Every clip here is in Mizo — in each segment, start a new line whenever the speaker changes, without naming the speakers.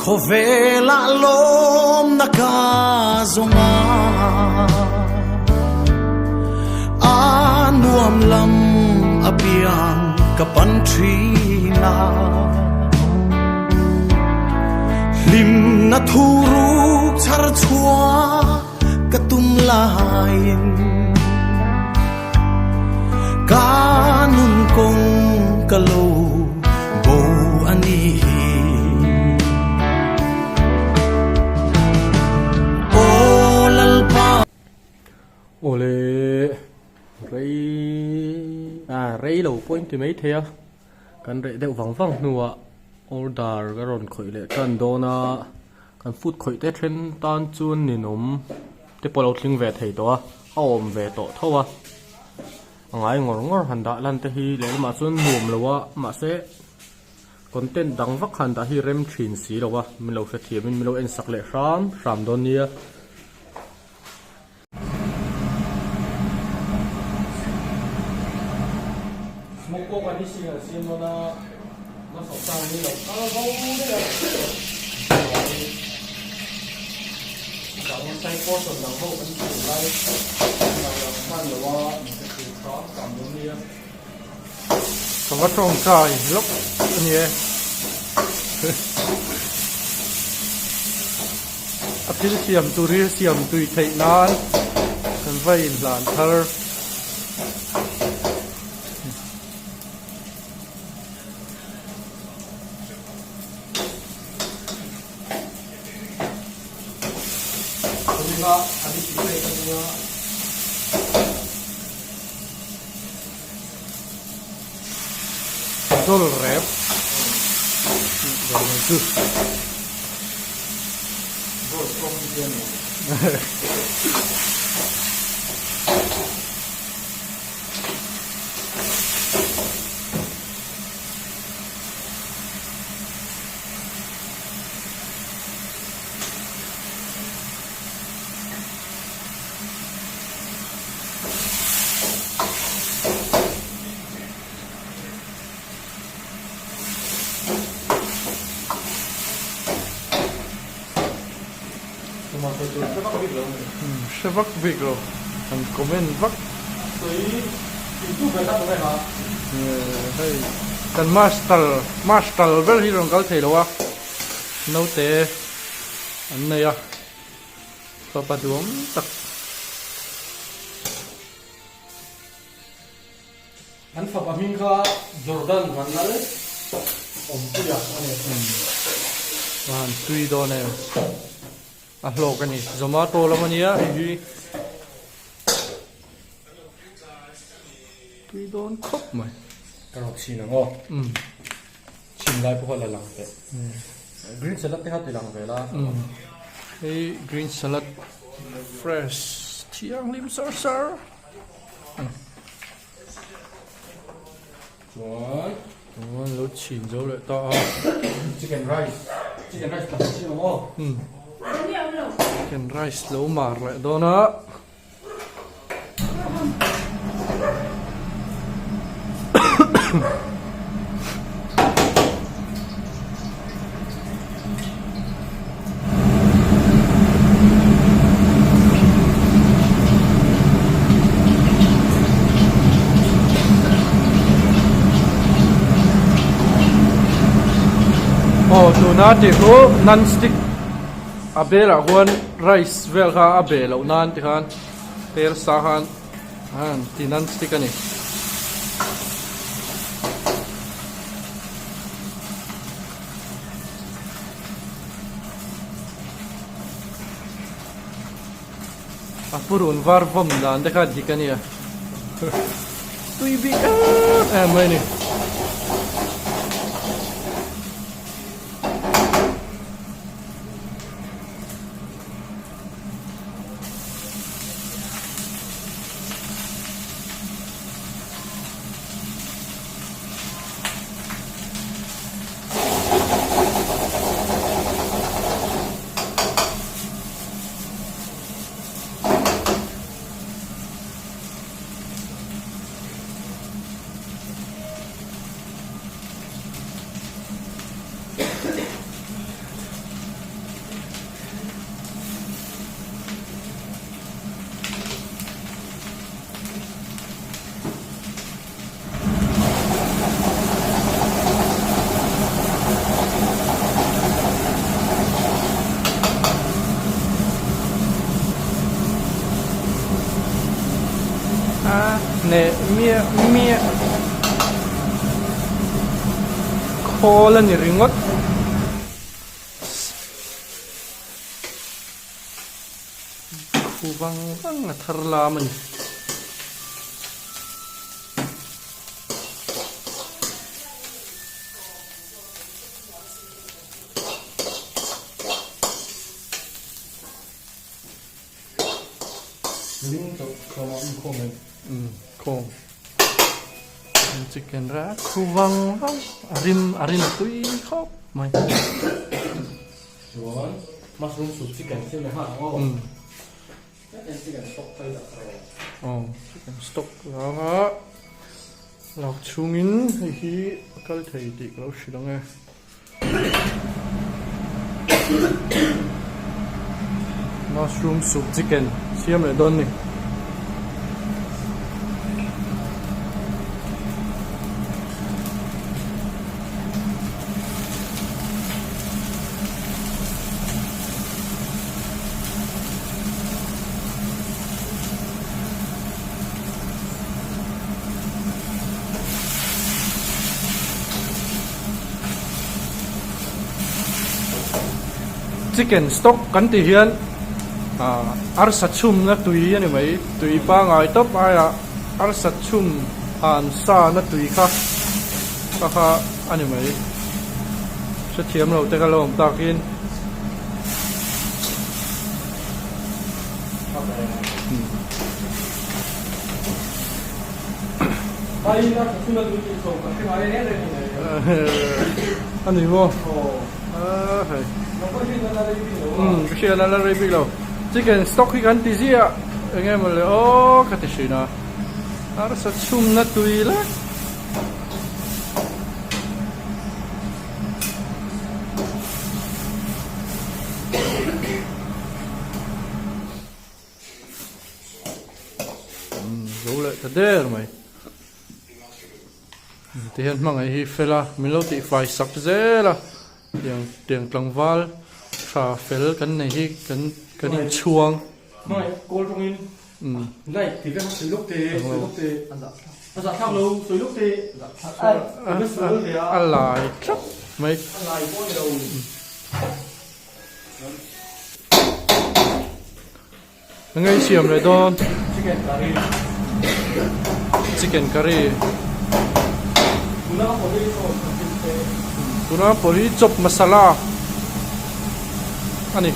Khawvelah lawmna ka zawng a, a nuam lam apiang ka pan thin a. Hlimna thuruk chhar chhuah ka tum laiin ka nun kawng ka lo bo a ni hi. Aw Lalpa.
Awle rei a rei lo pawh in ti mai thei a kan reh deuh vang vang hnuah order ka rawn khawih leh tan dawn a. Kan food khawih te then tan chuan ninawm te pawh a lo tling ve thei tawh a, a awm ve tawh tho a, a ngai ngawr ngawr han dah lan te hi lehlamah chuan nuam lo a, mahse content dang vak han dah hi rem thin si lo a, min lo hrethiam in min lo en sak leh hram hram dawn nia. Smoke pawh kan hi siam an siam dawn a, hmasawh tang ni lo kal bo daih a, dang side portion dang ho kan tih lai dang dang hman lo a, min hre thei hram hram dawn nia.
Ka va tawngtai lawk a ni e. A thil siam tur hi siam tui theih nan kan va inhlan thar. Dol rep dol mai chu
dol tawng hi a ni.
Hre vak bik lo an comment vak hei kan master master ber hi rawn kal thei lo a naute an nei a. Fapa duam tak.
An fapa hming kha Jordan Vanlal Awmpuia a ni.
Van tui dawn em. A hlawk a ni. Zomato lam a nia hei hi. Tui dawn khawp mai.
Ka rawk chhin ang aw. Chhin lai pawh kha la lang teh. Green salad te kha ti lang ve la.
Hei green salad fresh thianghlim sar sar.
Chuan
chuan lo chhin zo leh ta a.
Chicken rice chicken rice pakhat chhin ang aw.
Chicken rice lo mar leh dawn a. Aw tuna tih chu non stick a belah khuan rice vel kha a beh loh nan tikhan tel sa khan an ti non stick a ni. A purun var vawm dan te kha dik a nia tui bik em em mai a ni. Hneh miah miah khawl a ni ringawt. Khu vang vang a thar lam a ni. Khawm chicken ra khu vang vang a rim a rim a tui khawp mai.
Chuan mushroom soup chicken siam leh nghal ang aw. Chicken stock phei dah kha rawh.
Aw chicken stock lang a lak chhungin hei hi a kal thei tih ka lo hrilh ang e. Mushroom soup chicken siam leh dawn ni. Chicken stock kan tih hian ah arsa chhumna tui a ni mai tui pangai tawp aiah arsa chhum han sa na tui kha kha kha a ni mai hrethiam lo te ka lo awm takin. A ni maw? Hei. Umm ka hriat a la rei bik lo. Chicken stock hi kan ti ziah eng emaw le aw ka ti thin a. Arsa chhumna tui lek. Zo leh ta der mai. Ti hian hmangaih hi fel a, min lo tih fai sak zel a, tiang tiang tlangval tha fel kan nei hi kan kan inchhuang.
Hmangaih kawl tawngin like ti vek a sawi lawk te, sawi lawk te, a zahthlak lo, sawi lawk te,
a lai tlat mai.
A lai pawh a ni lo.
Ngei siam leh dawn.
Chicken curry.
Chicken curry.
Tuna pawh hi sauce a thil te.
Tuna pawh hi chop masala a ni.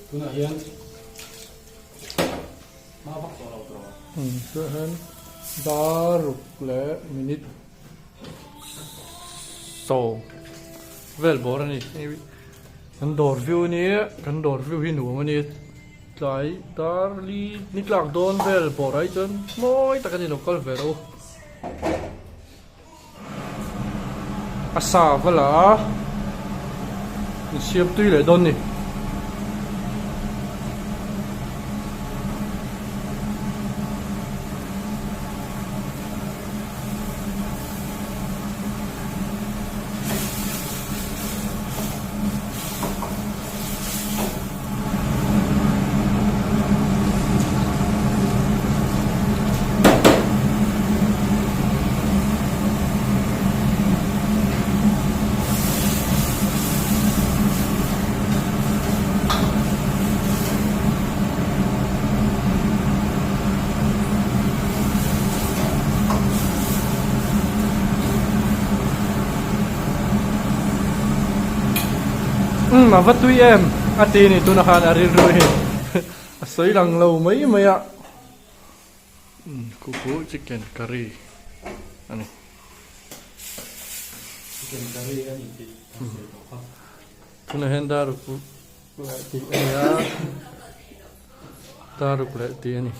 Tunah hian hma vak tawh lo tawh.
Tunah hian daruk leh minute sawm vel bawr a ni. Kan dawr view a ni kan dawr view hi nuam a ni tlai dar li ni tlak dawn vel bawr ah hi chuan mawi tak a ni lo kal ve rawh u a sa va la a insiam tui leh dawn a ni. Umm a va tui em a ti ni tunah khan a rilru hi a sawi lang lo mai mai a umm kuku chicken curry a ni.
Chicken curry a ni tih kan sawi tawh kha.
Tunah hian dar leh tih a ni a dar ruk leh tih a ni.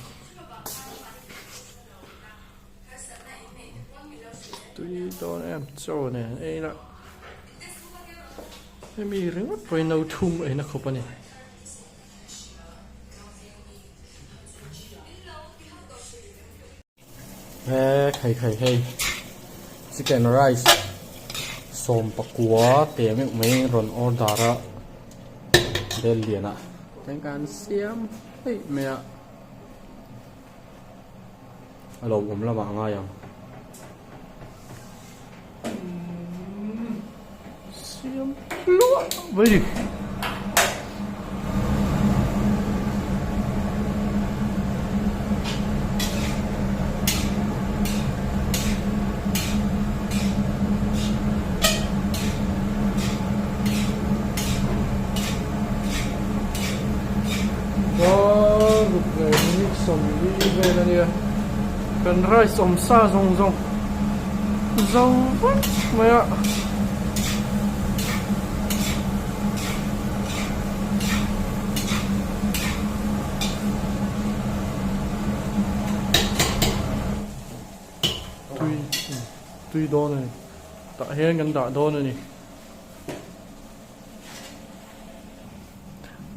Tui dawn em chaw nen ei ila hemi ringawt pawhin no thum eina khawp a ni.
He khai khai hei chicken rice sawmpakua te meuh mai rawn order a bel lian ah chuan kan siam eih mai a. A lo awm lamah a ngai ang.
Siam hluah mai ni. Ruk leh minute 40 vel a nia kan rice awm sa zawng zawng zo vek mai a. Tui tui dawn a ni tah hian kan dah dawn a ni.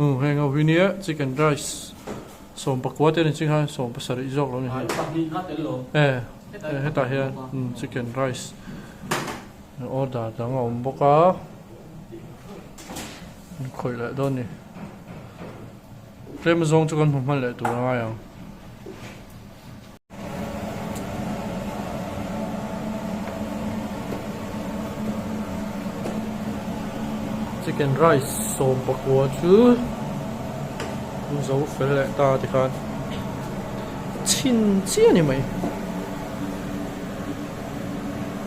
Umm heng ho hi nia chicken rice 14 te a ni ching khan 17 zawk lo ni hi e hetah hian chicken rice order dang a awm bawk a an khawih leh dawn a ni tlem zawng chu kan hmu hman leh tur a ngai ang. Chicken rice 14 chu an zo fel leh ta tikhan chhin chiah a ni mai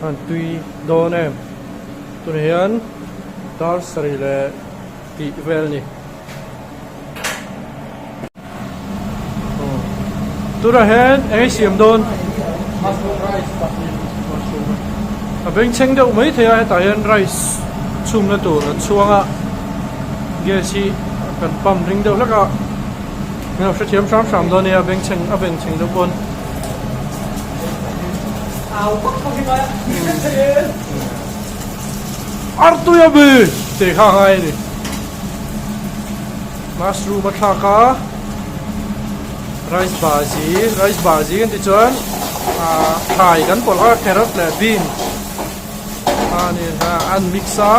an tui dawn em tunah hian dar sarih leh tih vel a ni. Tunah hian eng ei siam dawn?
Mushroom rice pahnih.
Mushroom a bengchheng deuh mai thei a hetah hian rice chhumna tur an chhuang a gas hi kan pump ring deuh hlek a min lo hrethiam hram hram dawn nia bengchheng a bengchheng deuh pawn. Artui a bi tih kha a ngai a ni. Mushroom a thlak a rice bhaji rice bhaji kan tih chuan ah thlai kan pawlh a carrot leh bean a ni a an mix a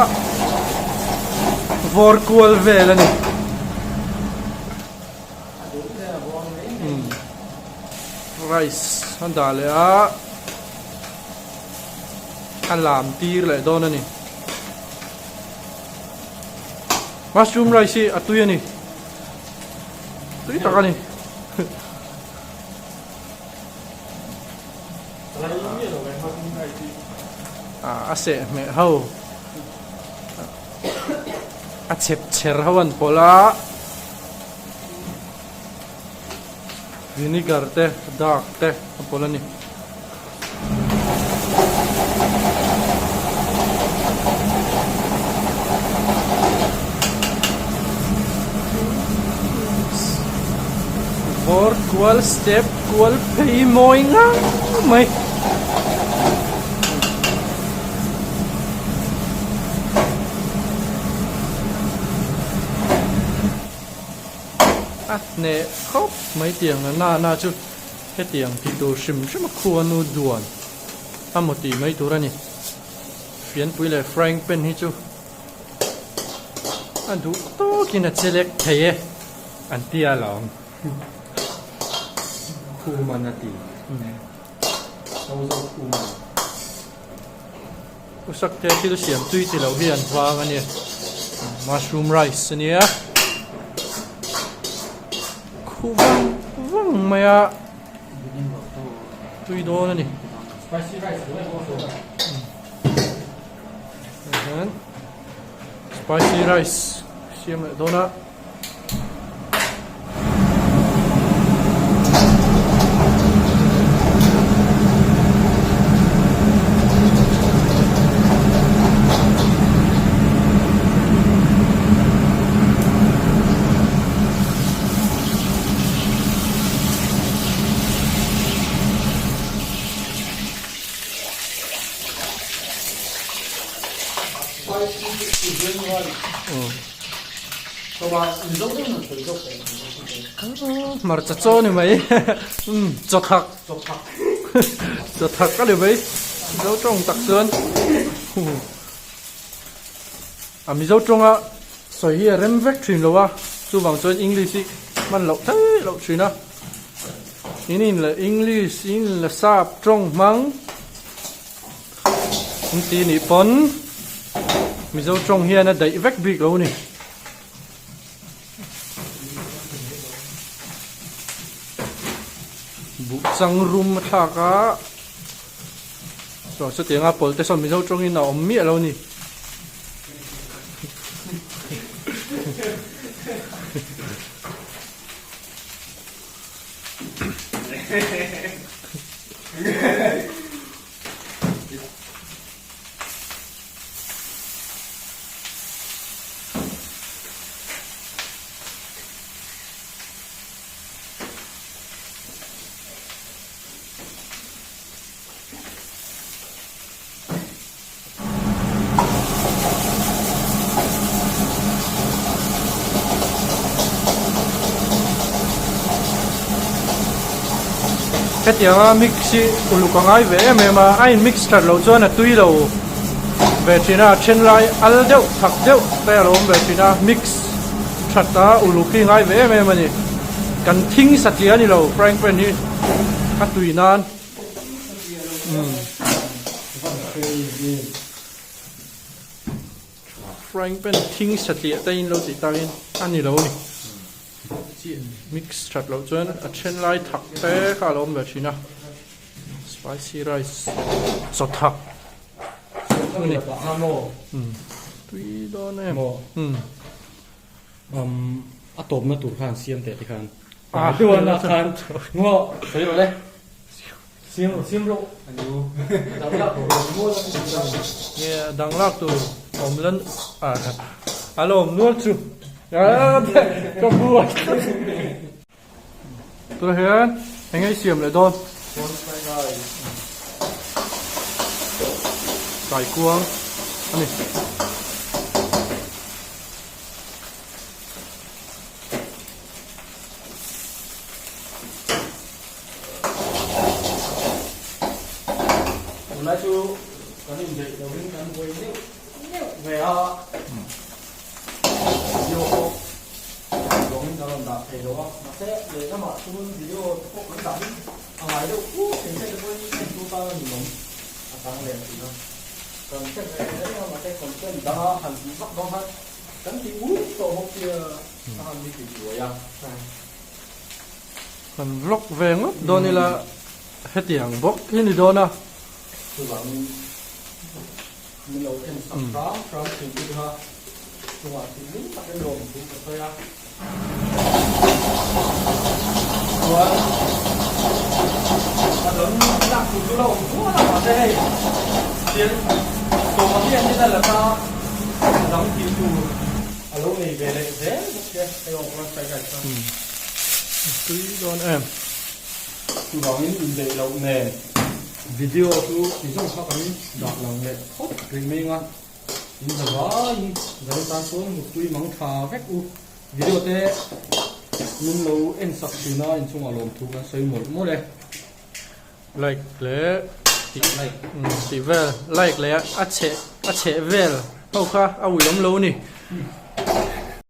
vawr kual vel a ni rice an dah leh a a lam tir leh dawn a ni. Mushroom rice hi a tui a ni tui tak a ni a seh hmeh ho a chep chher ho an pawlh a vinegar te dark te a pawlh a ni. Vawr kual step kual phei mawi ngang mai. A hneh khawp mai tiang a nana chu. Hetiang tih tur hrim hrim a khu a nu duan a maw tih mai tur a ni. Fianpui leh frying pan hi chu a duh tawkin a che lek thei e an ti a lawm.
Khu man a ti. Zo zo khu man.
Usak te thil siam tui ti loh hi an vang a ni. Mushroom rice a nia. Khu vang vang mai a tui dawn a ni. Spicy rice siam leh dawn a. Hmarcha chaw ni mai umm chaw thak chaw thak a ni mai Mizo tawng tak chuan a Mizo tawnga sawi hi a rem vek thin lo a chuvang chuan English hi hman loh theih loh thin a in in leh English in in leh sap tawng hmang. An ti nih pawn Mizo tawng hian a daih vek bik lo ni. Buh chang rum a thlak a chuan chutianga pawlh te sawn Mizo tawngin a awm miah lo ni. Hetianga mix hi uluk a ngai ve em em a, a in mix that loh chuan a tui lo ve thin a, a then lai al deuh thak deuh te a lo awm ve thin a, mix that a uluk hi ngai ve em em a ni. Kan thing satliah a ni lo frying pan hi a tui nan. Frying pan thing satliah te in lo tih takin a ni lo a ni. Mix that loh chuan a then lai thak te kha a lo awm ve thin a. Spicy rice chaw thak a ni. Tui dawn em.
Um, a tawpna tur khan siam teh ti khan. Ah, chuan a khan ngo sawi rawh le. Siam rawh, siam rawh. Anu. Dang lak tur awm nual a ni.
Nge dang lak tur awm lan ah a lo awm nual chu. Ah, ka buai. Tunah hian eng nge i siam leh dawn? Kaikuang a ni.
Tunlai chu kan inbeih lovin kan buai neuh neuh ve a. Video pawh lawngin kan rawn dah thei lo a, mahse lehlamah chuan video te pawh kan dah in a ngai deuh fur thei hre te pawhin en tu tan a ninawm a chang leh thin a. Kan check ve reng a, mahse content danga han tih vak dawn khan kan tih ur tawh bawk sia a han ni tih buai a.
Kan vlog ve ngawt dawn ila hetiang bawk hi ni dawn a.
Chuvangin Min lo en sak hram hram thin chu kha chungah thinlung takin lawm thu ka sawi a. Chuan a dang lak tur chu la awm nual a mahse hei thil sawma hian in a la ta a dang tih tur a lo nei ve leh zel bawk sia hei awm khan sai kai kha.
Tui dawn em.
Chuvangin inbeih loh nen. Video chu ti zawng kha kan dah lang leh phawt rih mai anga in za vaiin zan tan chuan mutpui mang tha vek u. Video te min lo en sak thin a inchungah lawmthu kan sawi mawlh mawlh e.
Like leh tih like tih vel like leh a chheh a chheh vel ho kha a ui awm lo a ni.